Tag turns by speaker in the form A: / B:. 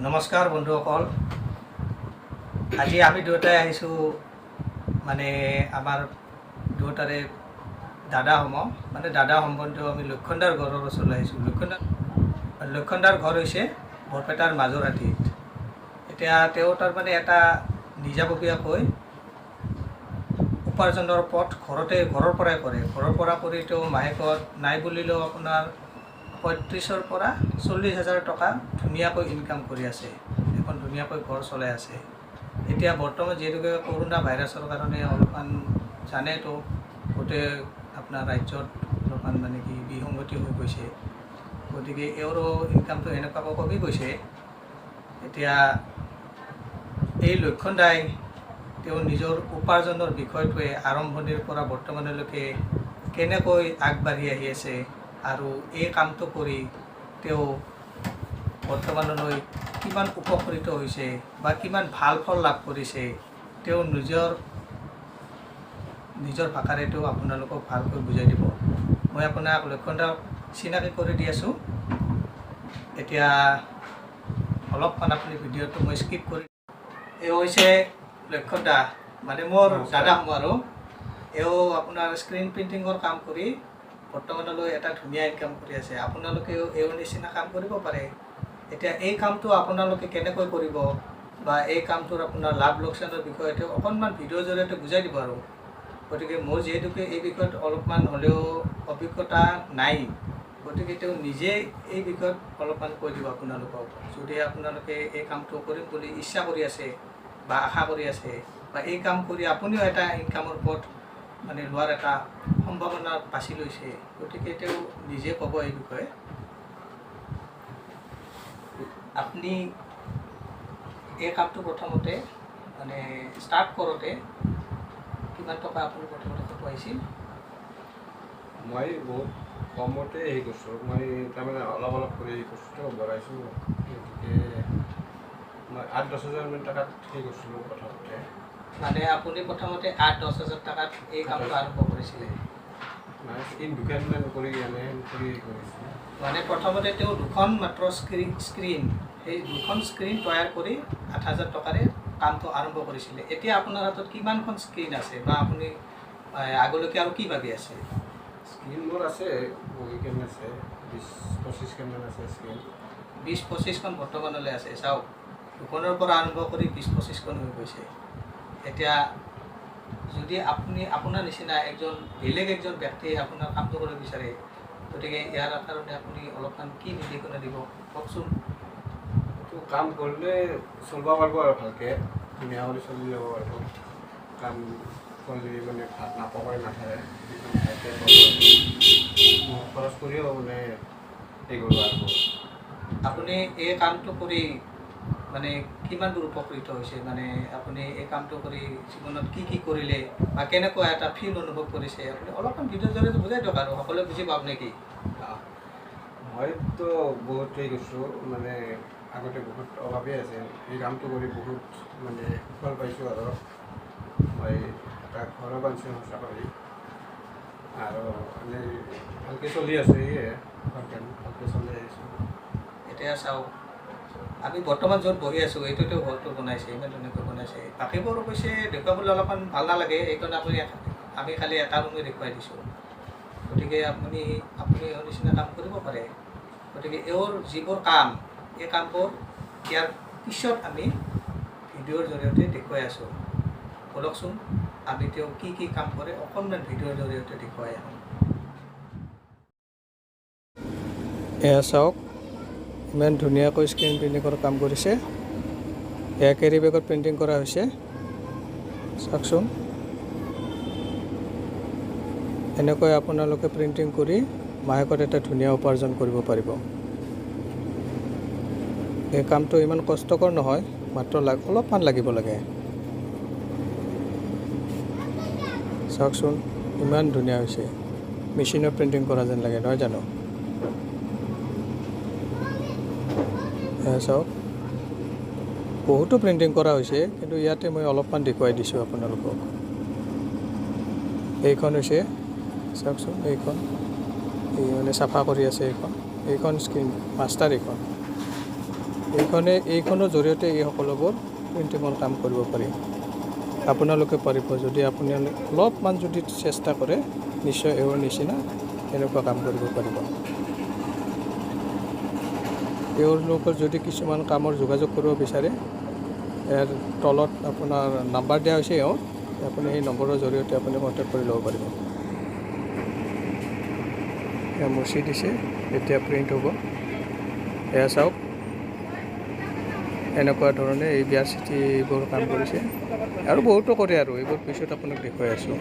A: নমস্কাৰ বন্ধুসকল, আজি আমি দুয়োটাই আহিছোঁ, মানে আমাৰ দুয়োটাৰে দাদা সম, মানে দাদা সম্বন্ধীয় আমি লক্ষণদাৰ ঘৰৰ ওচৰলৈ আহিছোঁ। লক্ষণদাৰ ঘৰ হৈছে বৰপেটাৰ মাজৰহাটীত। এতিয়া তেওঁ তাৰমানে এটা নিজাববীয়াকৈ উপাৰ্জনৰ পথ ঘৰতে, ঘৰৰ পৰাই কৰে। ঘৰৰ পৰা কৰি তেওঁ মাহেকত নাই বুলিলেও আপোনাৰ 35ৰ পৰা 40 হাজাৰ টকা ধুনীয়াকৈ ইনকাম কৰি আছে। এখন ধুনীয়াকৈ ঘৰ চলাই আছে। এতিয়া বৰ্তমান যিহেতুকে কৰোণা ভাইৰাছৰ কাৰণে অলপমান জানেতো, গোটেই আপোনাৰ ৰাজ্যত অলপমান মানে কি বিসংগতি হৈ গৈছে, গতিকে এওঁৰো ইনকামটো এনেকুৱাকৈ কমি গৈছে। এতিয়া এই লক্ষণ দাই তেওঁ নিজৰ উপাৰ্জনৰ বিষয়টোৱে আৰম্ভণিৰ পৰা বৰ্তমানলৈকে কেনেকৈ আগবাঢ়ি আহি আছে আৰু এই কামটো কৰি তেওঁ বৰ্তমানলৈ কিমান উপকৃত হৈছে বা কিমান ভাল ফল লাভ কৰিছে, তেওঁ নিজৰ নিজৰ ভাষাৰে তেওঁ আপোনালোকক ভালকৈ বুজাই দিব। মই আপোনাক লক্ষণ দাক চিনাকি কৰি দি আছোঁ। এতিয়া অলপমান আপুনি ভিডিঅ'টো মই স্কিপ কৰি, এওঁ হৈছে লক্ষণ দা, মানে মোৰ দাদা সম আৰু এওঁ আপোনাৰ স্ক্ৰীণ প্ৰিণ্টিঙৰ কাম কৰি বৰ্তমানলৈ এটা ধুনীয়া ইনকাম কৰি আছে। আপোনালোকেও এওঁৰ নিচিনা কাম কৰিব পাৰে। এতিয়া এই কামটো আপোনালোকে কেনেকৈ কৰিব বা এই কামটোৰ আপোনাৰ লাভ লোকচানৰ বিষয়ে তেওঁ অকণমান ভিডিঅ'ৰ জৰিয়তে বুজাই দিব আৰু। গতিকে মোৰ যিহেতুকে এই বিষয়ত অলপমান হ'লেও অভিজ্ঞতা নাই, গতিকে তেওঁ নিজে এই বিষয়ত অলপমান কৈ দিব আপোনালোকক। যদি আপোনালোকে এই কামটো কৰিম বুলি ইচ্ছা কৰি আছে বা আশা কৰি আছে বা এই কাম কৰি আপুনিও এটা ইনকামৰ পথ মানে লোৱাৰ এটা সম্ভাৱনা বাছি লৈছে, গতিকে তেওঁ নিজে ক'ব এই বিষয়ে। আপুনি এই কামটো প্ৰথমতে মানে ষ্টাৰ্ট কৰোঁতে কিমান টকা আপুনি প্ৰথমতে খটুৱাইছিল?
B: মই বহুত কমতে হেৰি কৰিছোঁ। মই তাৰমানে অলপ অলপ কৰি হেৰি কৰিছোঁ, বঢ়াইছোঁ। গতিকে মই 8-10 হাজাৰমান টকাত হেৰি কৰিছিলোঁ প্ৰথমতে।
A: মানে আপুনি প্ৰথমতে 8-10 হাজাৰ টকাত এই কামটো আৰম্ভ কৰিছিলে?
B: মানে স্ক্ৰীণ দুখনমান কৰি এনে কৰি হেৰি কৰিছোঁ।
A: মানে প্ৰথমতে তেওঁ দুখন মাত্ৰ স্ক্ৰীণ, সেই দুখন স্ক্ৰীণ তৈয়াৰ কৰি 8 হাজাৰ টকাৰে কামটো আৰম্ভ কৰিছিলে। এতিয়া আপোনাৰ হাতত কিমানখন স্ক্ৰীণ আছে বা আপুনি আগলৈকে আৰু কি ভাবি আছে?
B: স্ক্ৰীণ মোৰ আছে, বহুকেইখন আছে, 20-25খনমান আছে স্ক্ৰীণ।
A: 20-25খন বৰ্তমানলৈ আছে। চাওক, দুখনৰ পৰা আৰম্ভ কৰি 20-25খন হৈ গৈছে। এতিয়া যদি আপুনি আপোনাৰ নিচিনা একজন বেলেগ একজন ব্যক্তিয়ে আপোনাৰ কামটো কৰিব বিচাৰে, গতিকে ইয়াৰ কাৰণে আপুনি অলপমান কি নিৰ্দেশনা দিব, কওকচোন।
B: এইটো কাম কৰিলে চলিব পাৰিব আৰু ভালকৈ ধুনীয়া কৰি চলি যাব পাৰিব। কাম কৰিলে মানে ভাত নাপকাই নাথাকে, ভালকৈ পাব, খৰচ কৰিও মানে হেৰি কৰিব পাৰিব।
A: আপুনি এই কামটো কৰি মানে কিমান দূৰ উপকৃত হৈছে? মানে আপুনি এই কামটো কৰি জীৱনত কি কি কৰিলে বা কেনেকুৱা এটা ফিল অনুভৱ কৰিছে, আপুনি অলপমান ভিডিঅ'ৰ জৰিয়তে বুজাই দিয়ক আৰু সকলোৱে বুজি পাওক নেকি?
B: মইতো বহুত হেৰি কৰিছোঁ, মানে আগতে বহুত অভাৱেই আছে। এই কামটো কৰি বহুত মানে সুফল পাইছোঁ আৰু মই এটা ঘৰো বান্ধিছোঁ সঁচা কৰি আৰু এনেই ভালকৈ চলি আছোঁ। সেয়ে ঘৰখন ভালকৈ চলি আহিছোঁ।
A: এতিয়া চাওক, আমি বৰ্তমান য'ত বহি আছোঁ, এইটোতো ঘৰটো বনাইছে, ইমান ধুনীয়াকৈ বনাইছে। বাকীবোৰ অৱশ্যে দেখুৱাবলৈ অলপমান ভাল নালাগে, সেইকাৰণে আমি খালি এটা ৰুমেই দেখুৱাই দিছোঁ। গতিকে আপুনি এওঁৰ নিচিনা কাম কৰিব পাৰে। গতিকে এওঁৰ যিবোৰ কাম, এই কামবোৰ ইয়াৰ পিছত আমি ভিডিঅ'ৰ জৰিয়তে দেখুৱাই আছোঁ। ব'লকচোন, আমি তেওঁ কি কি কাম কৰে অকণমান ভিডিঅ'ৰ জৰিয়তে দেখুৱাই আহোঁ। এয়া চাওক, ইমান ধুনীয়াকৈ স্ক্ৰীণ প্ৰিণ্টিঙৰ কাম কৰিছে। এয়া কেৰি বেগত প্ৰিণ্টিং কৰা হৈছে। চাওকচোন, এনেকৈ আপোনালোকে প্ৰিণ্টিং কৰি মাহেকত এটা ধুনীয়া উপাৰ্জন কৰিব পাৰিব। এই কামটো ইমান কষ্টকৰ নহয়, মাত্ৰ অলপমান লাগিব লাগে। চাওকচোন, ইমান ধুনীয়া হৈছে, মেচিনত প্ৰিণ্টিং কৰা যেন লাগে, নহয় জানো? এয়া চাওক, বহুতো প্ৰিণ্টিং কৰা হৈছে, কিন্তু ইয়াতে মই অলপমান দেখুৱাই দিছোঁ আপোনালোকক। এইখন হৈছে, চাওকচোন, এইখন এই মানে চাফা কৰি আছে। এইখন স্ক্ৰীণ মাষ্টাৰ এইখন। এইখনৰ জৰিয়তে এই সকলোবোৰ প্ৰিণ্টিঙৰ কাম কৰিব পাৰি। আপোনালোকে পাৰিব, যদি আপুনি অলপমান যদি চেষ্টা কৰে, নিশ্চয় এওঁৰ নিচিনা এনেকুৱা কাম কৰিব পাৰিব। তেওঁলোকৰ যদি কিছুমান কামৰ যোগাযোগ কৰিব বিচাৰে, ইয়াৰ তলত আপোনাৰ নাম্বাৰ দিয়া হৈছে এওঁৰ। আপুনি সেই নম্বৰৰ জৰিয়তে আপুনি কণ্টেক্ট কৰি ল'ব পাৰিব। এয়া মচি দিছে, এতিয়া প্ৰিণ্ট হ'ব। এয়া চাওক, এনেকুৱা ধৰণে এই বিয়াৰ চিঠিবোৰ কাম কৰিছে আৰু বহুতো কৰে আৰু এইবোৰ পিছত আপোনাক দেখুৱাই আছোঁ।